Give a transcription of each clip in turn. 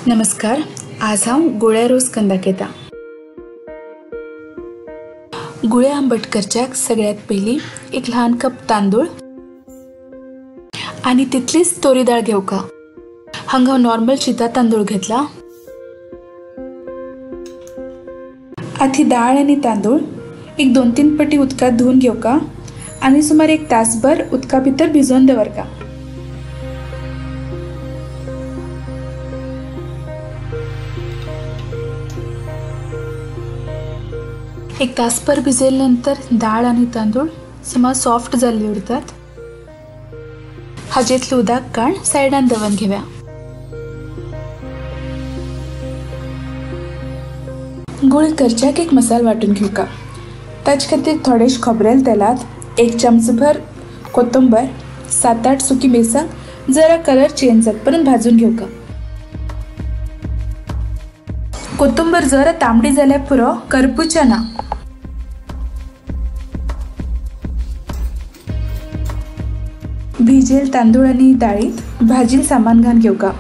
नमस्कार, आज हांव गुळ्या रोस करून दाखयता। गुळ्या आंबट करच्याक सगळ्यात पयलीं एक ल्हान कप तांदूळ आनी तितलीच तोरी दाळ घेवका। हांगा हांव नॉर्मल शिता तांदूळ घेतला। आतां ही दाळ आनी तांदूळ एक 2-3 पटी उदकांत धुवन घेवका आनी सुमार 1 तासभर उदका भितर भिजोवन दवरका। एक तासभर भिजयल्या नंतर दाळ आनी तांदूळ सुमार सॉफ्ट जाल्ले उरतात। हाजेंतलें उदक काण सायडान दवरून घेवया। गुळ करच्याक एक मसाल वांटून घेवका। ताचे खातीर थोडेश खोबरेल तेलांत 1 चमचभर कोथंबर, 7-8 सुकी मिरसांग जरा कलर चेंज जातपर्यंत भाजून घेवका। कोथंबर जरा तांबडी जाल्यार पुरो, करपुच्या ना। भिजेल तांदूळ आनी दाळींत भाजील सामान घालून घेवका।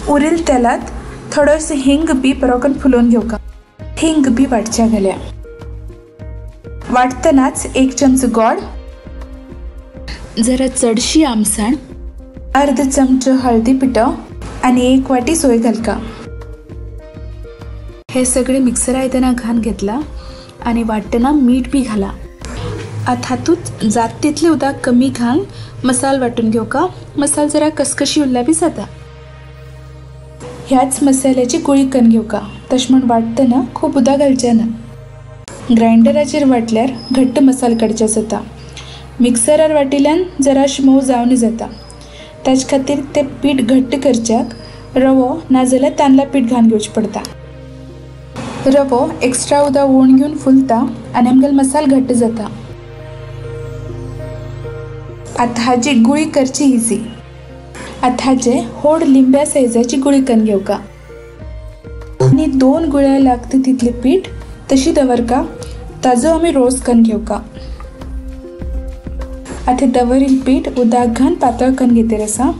उरिल तेलांत थोडोसो हिंग बी बरोकन फुलोवन घेवका। हिंग बी वाटच्या घाल्या। वाटतनाच 1 चमचो गोड, जरा चडशी आमसाण, अर्द चमचो हळदी पिठो आनी 1 वाटी सोय घालका। हे सगळे मिक्सर आयदनां घालून घेतला आनी वाटतना मीठ बी घाला। आतां हातूंत जात तितलें उदक कमी घालून मसाल वांटून घेवका। मसाल जरा कसकशी उरल्यार बी जाता। ह्याच मसाल्याची गुळी करून घेवका। तशें म्हूण वांटतना खूब उदक घालचें ना। ग्रायंडराचेर वांटल्यार घट्ट मसाल काडचे जाता। मिक्सरार वाटिल्यान जराशें मोव जावन जाता। ताचे खातीर तें पीठ घट्ट करच्याक रवो नाजाल्यार तांदळा पीठ घालून घेवचें पडटा। रवो एक्स्ट्रा उदक ओण घेवन फुलता आनी आमगेलो मसाल घट्ट जाता। आतां हाजी गुळी करची इजी। आतां हाजे होड लिंब्या सायजाची गुळी करून घेवका आनी 2 गुळ्या लागता तितलें पीठ तशी दवरका। ताजो आमी रोस करून घेवका। आतां दवरिल पीठ उदक घालून पातळ करून घेतर आसा।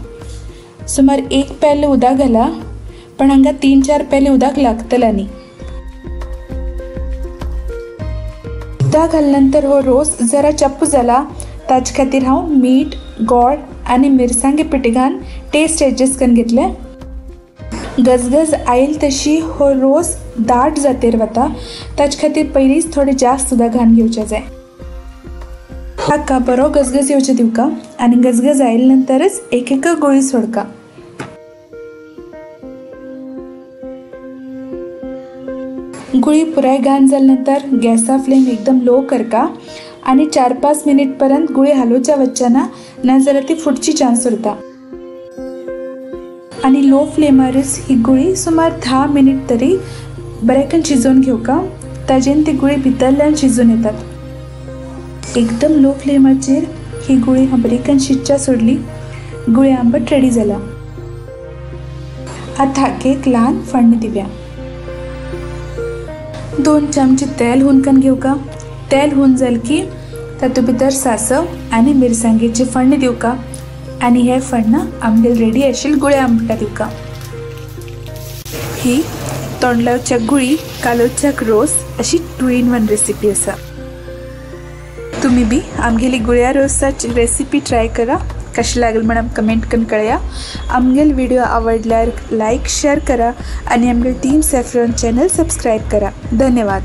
सुमार 1 पेलो उदक घाला, पण हांगा 3-4 पेले उदक लागतलें न्ही। उदक घालल्या नंतर हो रोस जरा चप्प जाला। ताचे खातीर हांव मीठ, गोड आनी मिरसांगे पिठ घालून टेस्ट एडजस्ट करून घेतलें। गजगज आयल तशी हो रोस दाट जातेर वता। ताचे खातीर पयलींच थोडें जास्त उदक घालून घेवचें जाय। हाका बरो गजगज येवचें दिवका आनी गजगज आयले नंतरच एक एक गुळी सोडका। गुळी पुराय घाण जाल्या नंतर गॅसा फ्लेम एकदम लो करका आनी 4-5 मिनिट पर्यंत गुळी हालोवच्या वचच्या ना, नाजाल्यार ती फुटची चान्स उरता। आनी लो फ्लेमारच ही गुळी सुमार 10 मिनिट तरी बरेकन शिजोवन घेवका। ताजेन ती गुळी भितरल्यान शिजून येतात। एकदम लो फ्लेमाचेर ही गुळी बरेकन शिजच्या सोडली। गुळी आंबट रेडी जाला। आतां हाका एक ल्हान फोडणी दिवया। 2 चमचे तेल हुनकन घेवका। तेल हुन जाल की तातूंत भितर सांसव आनी मिरसांगेची फोडणी दिवका आनी हे फोडणा आमगेल रेडी आशिल्ल गुळ्या आंबटा दिवका। ही तोंडलावच्या गुळी कालोवच्याक रोस अशी 2 in 1 recipe आसा। तुमी बी आमगेली गुळ्या रोसाची रेसिपी ट्राय करा। कशी लागली म्हण आमकां कमेंट करून कळया। आमगेल व्हिडिओ आवडल्यार लायक शेअर करा आनी आमगेल टीम सॅफ्रॉन चॅनल सबस्क्रायब करा। धन्यवाद।